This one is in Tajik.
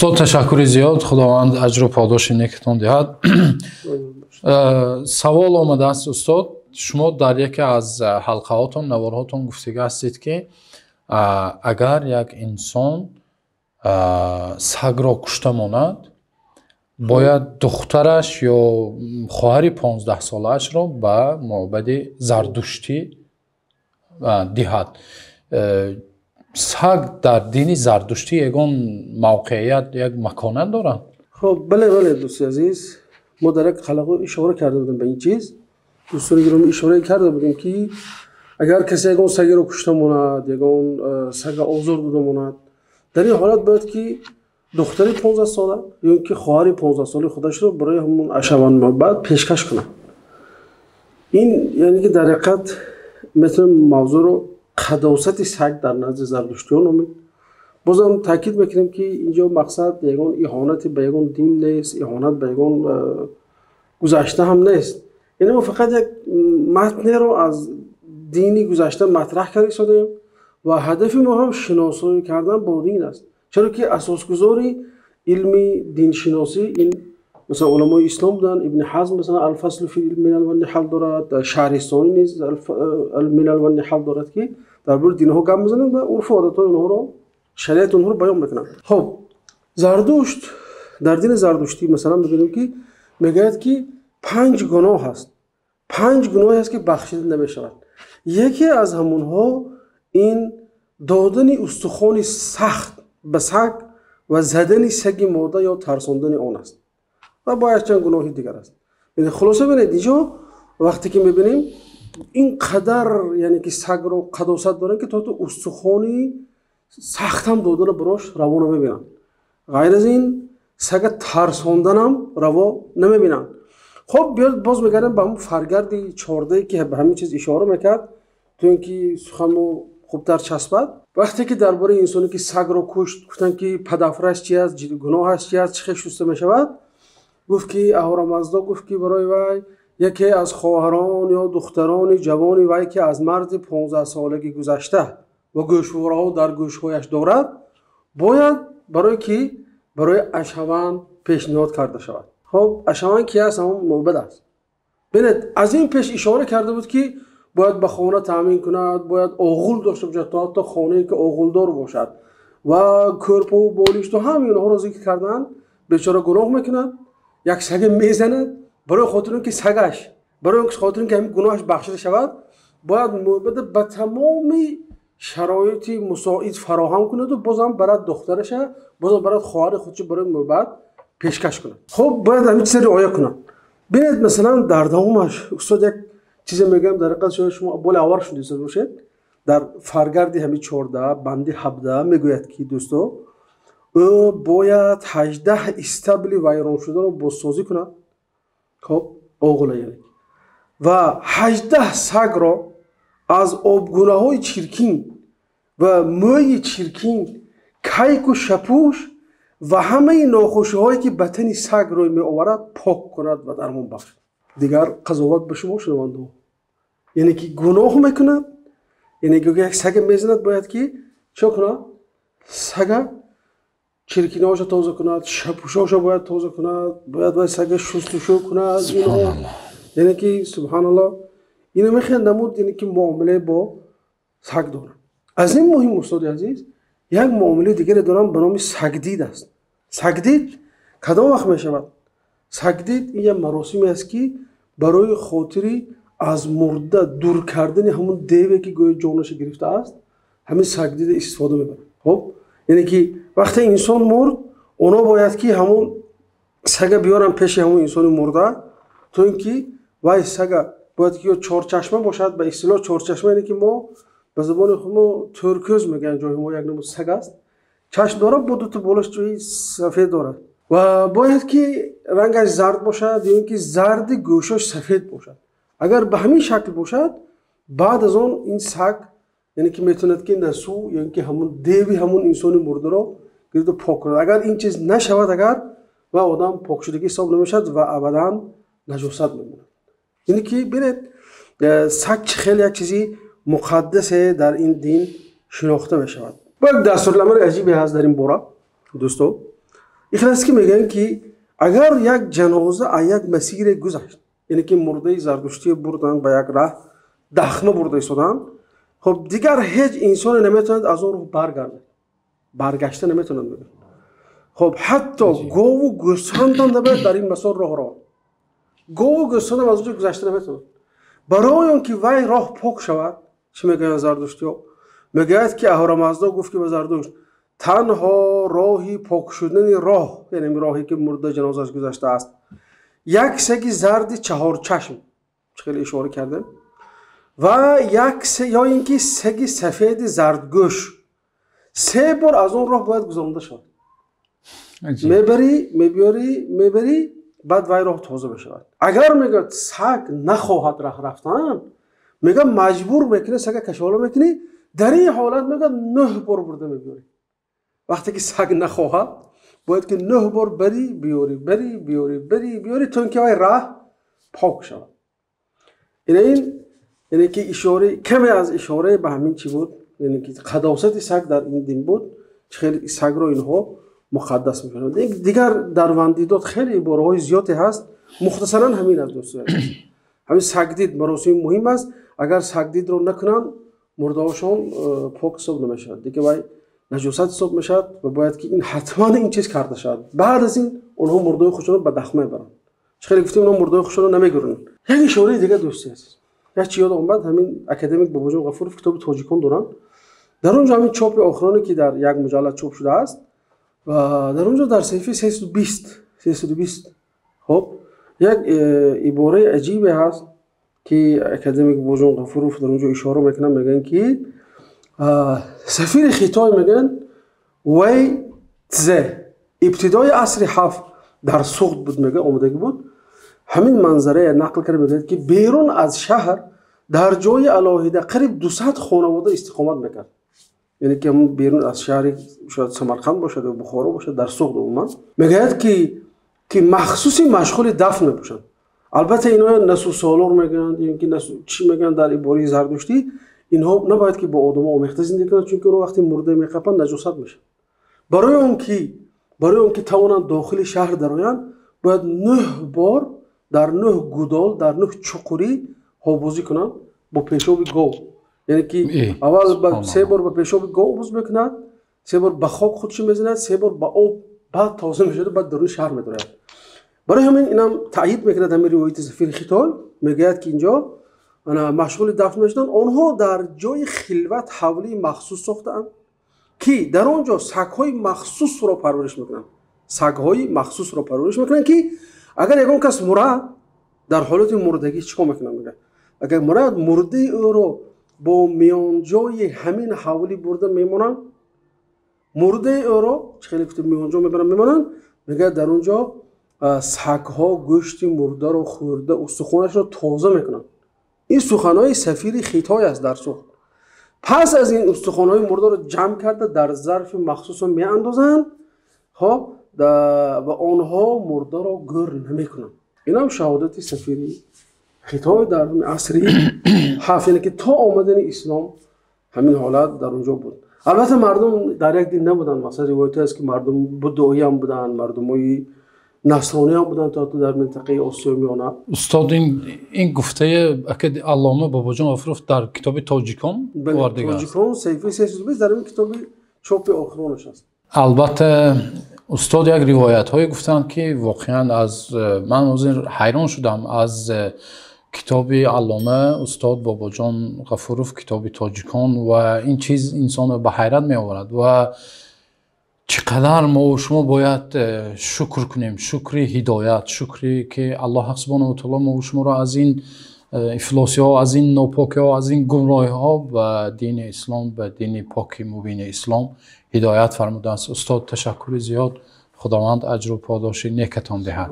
Устод, ташаккури зиёд, Худованд аҷру подоши некатон диҳад. Савол омадааст, устод, шумо дар яке аз ҳалқаҳотон, наворҳотон гуфтага ҳастед, ки агар як инсон сагро кушта монад, бояд духтараш ё хоҳари 15-солаашро ба муъбади зардуштӣ диҳад. Саг дар дини зардуштӣ ягон мавқеият, як маконат дорад? Хуб, бале, бале, дӯсти азиз, мо дар як ҳалқа ишора карда будем ба ин чиз. Дӯстони гиромӣ, ишора карда будем, ки агар касе ягон сагеро кушта монад, ягон сага озор дода монад, дар ин ҳолат бояд ки духтари 15-сола ё ин ки хоҳари 15-солаи худашро барои ҳамон ашаван мабад пешкаш кунад. Ин яъне ки дар ҳақиқат метавонем мавзӯъро қадосати саг дар назди зардуштиён номид. Бозам таъкид мекунем, ки инҷо мақсад ягон иҳонати ба ягон дин нест, иҳонат ба ягон гузашта ҳам нест. Яъне мо фақат як матнеро аз дини гузашта матраҳ карда истодаем ва ҳадафи мо ҳам шиносоӣ кардан бо дин аст. Чаро ки асосгузори илми диншиносӣ ин масалан уламои ислом буданд. Ибни Ҳазм масалан Алфасл фи милал ва ниҳал дорад, Шаҳристонӣ низ Милал ва ниҳал дорад, ки дар бораи динҳо гап мезананд ва урфу одатҳои онҳоро, шариати онҳоро баён мекунанд. Хуб, Зардушт, дар дини зардуштӣ масалан мебинем, ки мегӯяд, ки панҷ гуноҳ аст, панҷ гуноҳе аст, ки бахшида намешавад. Яке аз ҳамонҳо ин додани устухони сахт ба саг ва задани саги мода ё тарсондани он аст ва бо якчанд гуноҳи дигар аст. Яъне хулоса, бинед, инҷо вақте ки мебинем, ин қадар яъне ки сагро қадосат доранд, ки то устухони сахтам додана барош раво намебинанд. Ғайр аз ин, сага тарсонданам раво намебинанд. Хуб, биёд боз мегардем ба ҳамон фаргарди 14-е, ки ба ҳамин чиз ишора мекард, то ин ки суханмо хубтар часпад. Вақте ки дар бораи инсоне, ки сагро кушт, гуфтанд, ки падафраш чи аст, гуноҳаш чи аст, чӣ хел шуста мешавад, гуфт, ки Аҳурамаздо гуфт, ки барои вай яке аз хоҳарон ё духтарони ҷавони вай, ки аз марзи 15-солагӣ гузашта ва гӯшвораҳо дар гӯшҳояш дорад, бояд барои ки барои ашаван пешниҳод карда шавад. Хуб, ашаван ки аст? Ҳамон мӯбад аст. Бинед, аз ин пеш ишора карда буд, ки бояд ба хона таъмин кунад, бояд оғул дошта бошад, то ҳатто хонае, ки оғулдор бошад ва кӯрпаву болишту ҳам инҳоро зикр карданд. Бечора гуноҳ мекунад, як сага мезанад, барои хотир он ки сагаш, барои хотир он ки ҳамин гуноҳаш бахшида шавад, бояд мӯбада ба тамоми шароити мусоид фароҳам кунаду бозам барад духтараша, бозам барад хоҳари худшо барои мӯбад пешкаш кунад. Хуб, бояд ҳамин чиза риоя кунад. Бинед, масалан, дар давомаш, устод, як чизе мегӯям, дар ҳақиқат шояд шумо боли аввал шунида бошед. Дар фаргарди ҳамин 14, банди 17 мегӯяд, ки дӯсто, ӯ бояд 18 истабли вайроншударо бозсозӣ кунад, хоб, оғула яъне, ва 18 сагро аз обгунаҳои чиркин ва мӯйи чиркин, кайку шапӯш ва ҳамаи нохушиҳое, ки ба тани саг рӯй меоварад, пок кунад ва дармон бахшад. Дигар қазоват ба шумо, шунавандаҳо. Яъне ки гуноҳ мекунад, яъне ки як сага мезанад, бояд ки чӣ кунад? Сага чиркинаҳоша тоза кунад, шапӯшоша бояд тоза кунад, бояд вай сага шустушӯ кунад. Яъне ки субҳаналлоҳ, ина мехел намуд, яъне ки муомиле бо саг дорад. Аз ин муҳим, устоди азиз, як муомилаи дигаре дорам, ба номи сагдид аст. Сагдид кадом вақт мешавад? Сагдид ин як маросиме аст, ки барои хотири аз мурда дур кардани ҳамон деве, ки гӯё ҷонаша гирифтааст, ҳамин сагдида истифода мебарад. Хуб, яъне ки вақте инсон мурд, оно бояд ки ҳамон сага биёранд пеши ҳамон инсони мурда, то ин ки вай сага бояд ки ё чорчашма бошад. Ба истилоҳ чорчашма, яъне ки мо ба забони худ мо тӯркӯз мегӯянд, ҷои мо як намуд саг аст, чашм дорад, бо дута болаш ҷои сафед дорад ва бояд ки рангаш зард бошад ё ин ки зарди гӯшош сафед бошад. Агар ба ҳамин шакл бошад, баъд аз он ин саг яъне ки метавонад ки насу ё ин ки ҳамон деви ҳамон инсони мурдаро гирифта пок кунад. Агар ин чиз нашавад, агар ва одам покшудагӣ ҳисоб намешавад ва абадан наҷосат мемонад. Яъне ки бинед, саг чӣ хеле як чизи муқаддасе дар ин дин шинохта мешавад. Бо як дастуруламали аҷибе ҳаст дар ин бора, дӯсто. Ихлас ки мегӯянд, ки агар як ҷаноза аз як масире гузашт, яъне ки мурдаи зардуштӣ бурданд ба як раҳ, дахма бурда истоданд, хоб дигар ҳеҷ инсоне наметавонад аз он роҳ баргардад, баргашта наметавонад, мегӯянд. Хоб ҳатто гову гӯсфандам набояд дар ин масор роҳ равад, гову гӯсфандам аз он ҷо гузашта наметавонад. Барои он ки вай роҳ пок шавад, чӣ мегӯянд зардуштиҳо? Мегӯяд ки Аҳурамаздо гуфт ки ба Зардушт: танҳо роҳи пок шудани роҳ, яъне роҳе ки мурда ҷанозааш гузаштааст, як саги зарди чаҳорчашм, чӣ хеле ишора кардем, ва як ё ин ки саги сафеди зардгӯш се бор аз он роҳ бояд гузаронда шавад. Мебарӣ, мебиёрӣ, мебарӣ, баъд вай роҳ тоза мешавад. Агар мегӯяд саг нахоҳад раҳ рафтан, мегӯяд маҷбур мекунӣ, сага кашола мекунӣ, дар ин ҳолат мегӯяд 9 бор бурда мебиёрӣ. Вақте ки саг нахоҳад, бояд ки 9 бор барӣ биёрӣ, барӣ биёрӣ, барӣ биёрӣ, то ин ки вай раҳ пок шавад. Ин яъне ки ишора, каме аз ишораи ба ҳамин чӣ буд, яъне ки қадосати саг дар ин дин буд, чӣ хеле сагро инҳо муқаддас мекунанд. Дигар дар вандидод хеле ибораҳои зиёде ҳаст, мухтасаран ҳамин аст дӯстони азиз. Ҳамин сагдид маросими муҳим аст. Агар сагдидро накунанд, мурдаҳошон пок ҳисоб намешавад, дигар вай наҷосат ҳисоб мешавад ва бояд ки ин ҳатман ин чиз карда шавад. Баъд аз ин онҳо мурдаҳои худшонро ба дахма мебаранд. Чӣ хеле гуфтем, онҳо мурдаҳои худшонро намегуранд. Як ишораи дигар дӯсти азиз, як чи ёд омад, ҳамин академик Бобоҷон Ғафуров китоби тоҷикон доранд. Дар он ҷо ҳамин чопи охироне ки дар як муҷаллад чоп шудааст, ва дар он ҷо дар саҳифаи 320, хоб як ибораи аҷибе ҳаст ки академик Бобоҷон Ғафуров дар он ҷо ишора мекунанд, мегӯянд ки сафири Хитой мегӯянд Вэй Цзе ибтидои асри 7 дар Суғд буд, мегӯяд омадагӣ буд. Ҳамин манзарае нақл карда мегӯяд ки берун аз шаҳр дар ҷои алоҳида қариб 200 хонавода истиқомат мекард. Яъне ки ҳамун берун аз шаҳри шояд Самарқанд бошад ё Бухоро бошад, дар Суғд умуман мегӯяд ки махсуси машғули дафн мебошанд. Албатта инҳо насусолор мегӯянд, ё ки чӣ мегӯянд дар ибораи зардуштӣ, инҳо набояд ки бо одамҳо омехта зиндагӣ кунанд, чунки онҳо вақте мурда меқапанд наҷосат мешаванд. Барои он ки тавонанд дохили шаҳр дароянд, бояд 9 бор дар 9 гудол, дар 9 чуқурӣ ҳобозӣ кунанд бо пешоби гов. Яъне ки аввал 3 бор ба пешоби гов обоз мекунад, 3 бор ба хок худшо мезанад, 3 бор ба об, баъд тоза мешавад, баъд даруни шаҳр медарояд. Барои ҳамин инам таъйид мекунад ҳамин ривояти сафири Хитой, мегӯяд ки инҷо машғули дафн мешуданд. Онҳо дар ҷои хилват ҳавлии махсус сохтаанд ки дар он ҷо сагҳои махсусро парвариш мекунанд. Сагҳои махсусро парвариш мекунанд ки агар ягон кас мурад, дар ҳолати мурдагӣ чӣ кор мекунанд? Мегӯяд агар мурад, мурдаи ӯро бо миёнҷои ҳамин ҳавлӣ бурда мемонанд, мурдаи ӯро чӣ хеле гуфтем миёнҷо мебаранд мемонанд, мегӯяд дар он ҷо сагҳо гӯшти мурдаро хӯрда устухонашро тоза мекунанд. Ин суханҳои сафири Хитой аст дар Суғд. Пас аз ин устухонҳои мурдаро ҷамъ карда дар зарфи махсусо меандозанд, хоб ва онҳо мурдаро гӯр намекунанд. Инам шаҳодати сафири Хитой дар асри 7, яъне ки то омадани ислом ҳамин ҳолат дар он ҷо буд. Албатта мардум дар як дин набуданд. Масалан ривоятҳое аст ки мардум буддоӣ ҳам буданд, мардумои насронӣ ҳам буданд то дар минтақаи Осиёи Миёна. Устод, ин гуфтаи аллома Бобоҷон Ғафуров дар китоби тоҷикон овардагӣ аст. Тоҷикон саҳифаи 320 дар ин китоби чопи охиронаш аст. Албатта устод як ривоятҳое гуфтанд ки воқеан аз ман ҳозир ҳайрон шудам аз китоби аллома устод Бобоҷон Ғафуров, китоби тоҷикон, ва ин чиз инсонро ба ҳайрат меоварад ва чӣ қадар мо шумо бояд шукр кунем, шукри ҳидоят, шукре ки Аллоҳ субҳонаҳу ва таъоло мо шуморо аз ин ифлосиҳо, аз ин нопокиҳо, аз ин гумроҳиҳо ба дини ислом, ба дини поки мубини ислом ҳидоят фармудааст. Устод, ташаккури зиёд. Худованд аҷру подоши некатон диҳад.